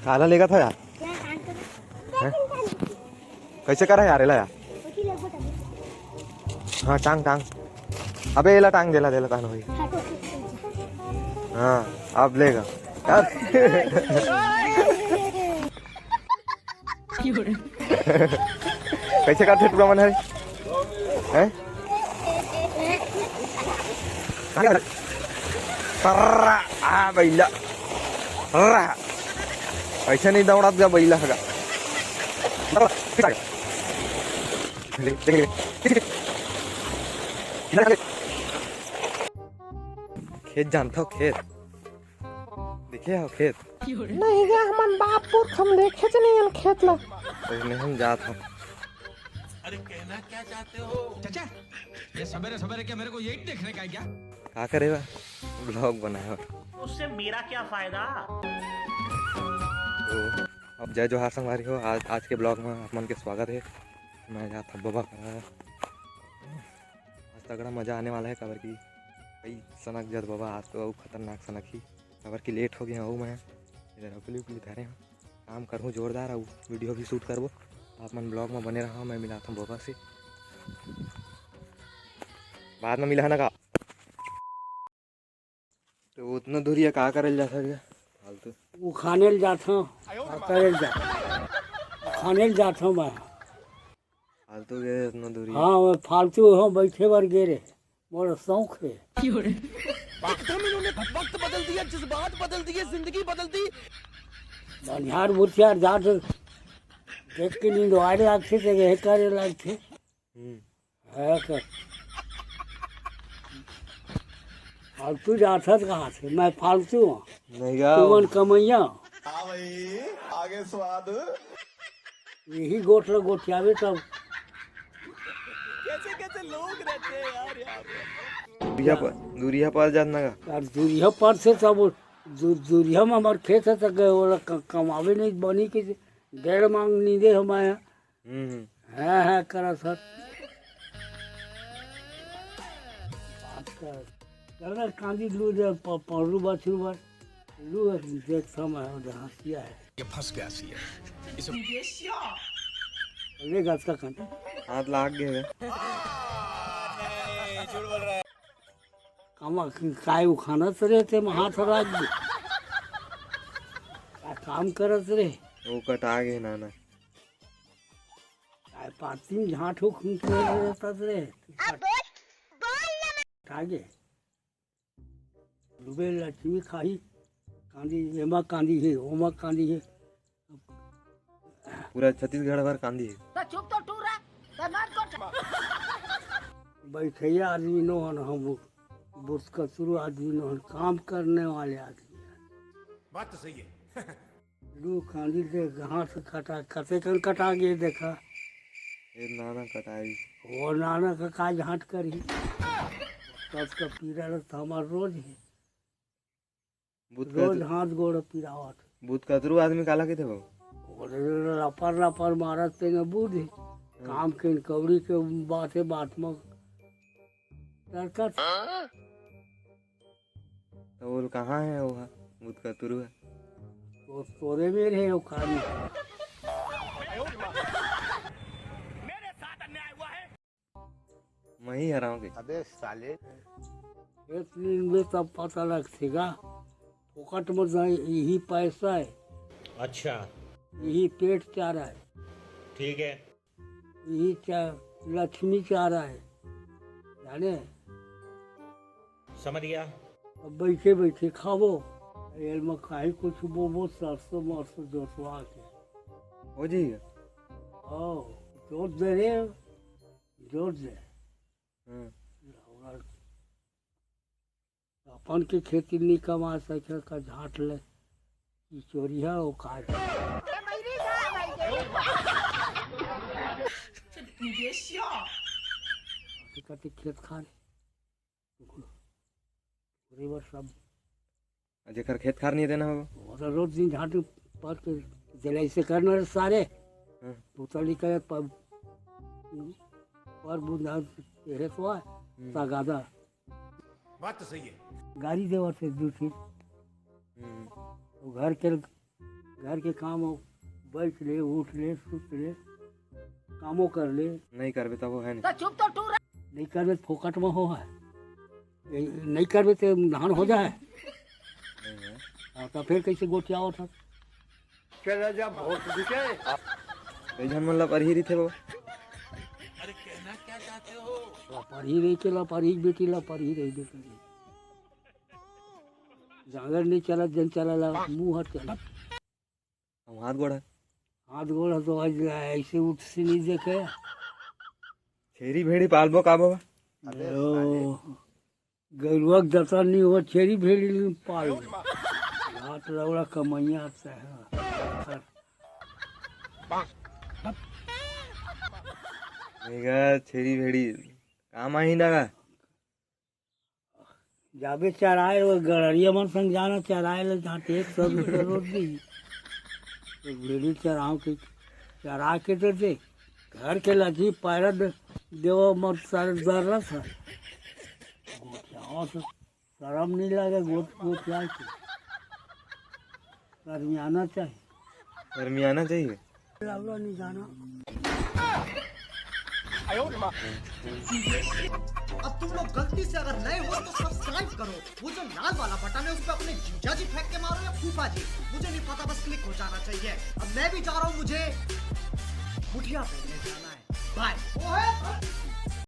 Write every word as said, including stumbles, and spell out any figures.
काला लेगा था यार। हैं? कैसे करा यार, एला यार? हाँ, टांग, टांग। अबे, एला टांग देला, देला तान भाई। हाँ, अब लेगा। अब कैसे करथे टूरा मन हरे? हैं? सर्रा, आ बैला। सर्रा। ऐसे नहीं दौड़त गा बैला हगा। खेत जानथव, खेत? देखे हो खेत? नहीं गा, हमन बाप पुरख हम देखे च नहीं हन खेत ला। अरे नहीं, हम जात हन। अरे कहना क्या चाहते हो? चाचा, ये सवेरे सवेरे क्या मेरे को यही देखने का है क्या? का करे बा? ब्लॉग बनाए बा। उससे मेरा क्या फायदा? तो अब जय जोहार संगवारी हो, आज, आज के ब्लॉग में आप मन के स्वागत है। मैं जात हूँ बबा करा। आज तगड़ा मजा आने वाला है, काबर कि कई सनक जत बबा, आज तो अउ खतरनाक सनक ही, काबर कि लेट हो गया हूँ मैं। इधर अकली उकली धरे हूँ, काम करहूँ जोरदार, अउ वीडियो भी शूट करबो। आप मन ब्लॉग में बने रहा, मैं मिलाता हूँ बबा से, बाद में मिला ना का। तो उतना दूरिया का करल जात हे फालतू? वो खाने ल जात हूँ, का करल जात हूँ? खाने ल जात हूँ मैं। फालतू गे उतना दूरिया। हाँ, मैं फालतू हो बैठे बर गे रे, मोर शौक है। एकदम इन्होंने वक्त बदल दिया, जज्बात बदल दिए, जिंदगी बदल दी। बनिहार मुर्शियार जात देख के निंदवारे लागथे, जगह करे लागथे। हम्म। है कर। फालतू जाथस कहाँ से? मैं फालतू हूँ? नहीं गा। तुमन कमैया। हाँ भाई, आगे स्वाद। यही गोठ ल गोठियावे तब। कैसे कैसे लोग रहते हैं यार, यार। दूरिया पर, दूरिया पर जात ना गा। यार दूरिया पर से तब दू-, दूरिया में हमार खेत है तो गए, ओला क-, कमावे नहीं बनी के डेढ़ मांग नहीं दे हमारे। हम्म, हम्म। हाँ, हाँ, करा सर। बात कर। चल ना, कांदी लू दे, प-, पहरू बछरू बर। लू देख समय हो जहाँ सिया है। ये फंस गया सी है। इसे ले गज का कांदी। हाथ लाग गए। कामा काय उखानत रे ते म हाथ राख दे। का काम करत रे? वो कटा गए नाना। काय पाती में झांट हो खुंच रहता रे। कटा गए। डूबे लक्ष्मी खाही, कांदी, एमा कांदी है, ओमा कांदी है। पूरा छत्तीसगढ़ भर कांदी है। तो चुप तो टूरा, तो मत कर। बैठैया आदमी नोहन हम, बुरकतरू आदमी नोहन, काम करने वाले आदमी। बात तो सही है। लू कांदी दे घास कटा, कते कन कटा गए देखा। ये नाना कटाई। वो नाना का काज हाथ करी। तब का पीरा रहता हमार रोज है। भूत रोज कतरू, हाथ गोड़ पिरावत। भूत कतरू आदमी काला कहिथे बाबू? ओरे लपर लपर मारत ते न बूढ़। हम्म। काम के कौड़ी के बात है, बात में डरकत। तो बोल, कहाँ है वो भूत कतरू है? वो तोरे में रहे, वो खाली। मैं ही हराऊं के? अबे साले। एक दिन में तब पता लगथे गा। फोकट में जाए, यही पैसा है। अच्छा। यही पेट चारा है। ठीक है। यही चा-, लक्ष्मी चारा है। जाने? समझ गया। अब बैठे बैठे खाबो। एल में काहे कुछ बोबो, सरसों मरसों जोतवा के। हो जाइए। हाँ, जोत दे रे। जोर से। हम्म। अपन के खेती नहीं कमा सके का झाट ले, ई चोरी है, वो का है? कति खेत खार, पूरे बार सब जेकर खेत खार नहीं देना होगा। वो तो रोज दिन झांटू पर के जलाई से करना रे सारे। हाँ। पुतली करे पर, पर बुंदा ये तो है, हम्म। तगादा। बात तो सही है। गाड़ी देवा से दूसरी। हम्म। तो घर के, घर के काम हो, बैठ ले, उठ ले, सुत ले, कामो कर ले। नहीं करबे तब वो है नहीं। नहीं करबे तो फोकट में हो है। ये नहीं करबे तो धान हो जाए। नहीं है। हाँ, तो फिर कैसे गोठियावत है? चला जा भोट बिके। कई झन मन ला परही रहिथे बाबा। ला परही रही के, ला परही बेटी, ला परही रही बेटी। जांगर नहीं चलत, जन चला ला, मुंह हट चला। हम हाथ गोड़ है। हाथ गोड़ है तो आज ऐसे उठ से नहीं देखे। छेरी भेड़ी पालबो का बाबा? अरे ओ, गरुआ के जतन नहीं हो, छेरी भेड़ी नहीं पाल। हाथ रौड़ा कमैया से है। नहीं गा, छेरी भेड़ी काम आही ना गा। जाबे चराए, वो गड़रिया मन संग जाना चराए ले, जहाँ एक सौ रुपये रोज दी। तो भेड़ी चराओ के, चरा के तो दे। घर के लगी पैरा दे, देवो मत सारे दर्रस है। गोठियाओ से शर्म नहीं लगे, गोठ, गोठिया के। शर्मियाना चाहिए। शर्मियाना चाहिए। लावला नहीं जाना। अब तुम लोग गलती से अगर नए हो तो सब्सक्राइब करो, वो जो लाल वाला बटन है उस पर अपने जीजा जी फेंक के मारो या फूफा जी, मुझे नहीं पता, बस क्लिक हो जाना चाहिए। अब मैं भी जा रहा हूँ, मुझे मुठिया पहनने जाना है। बाय।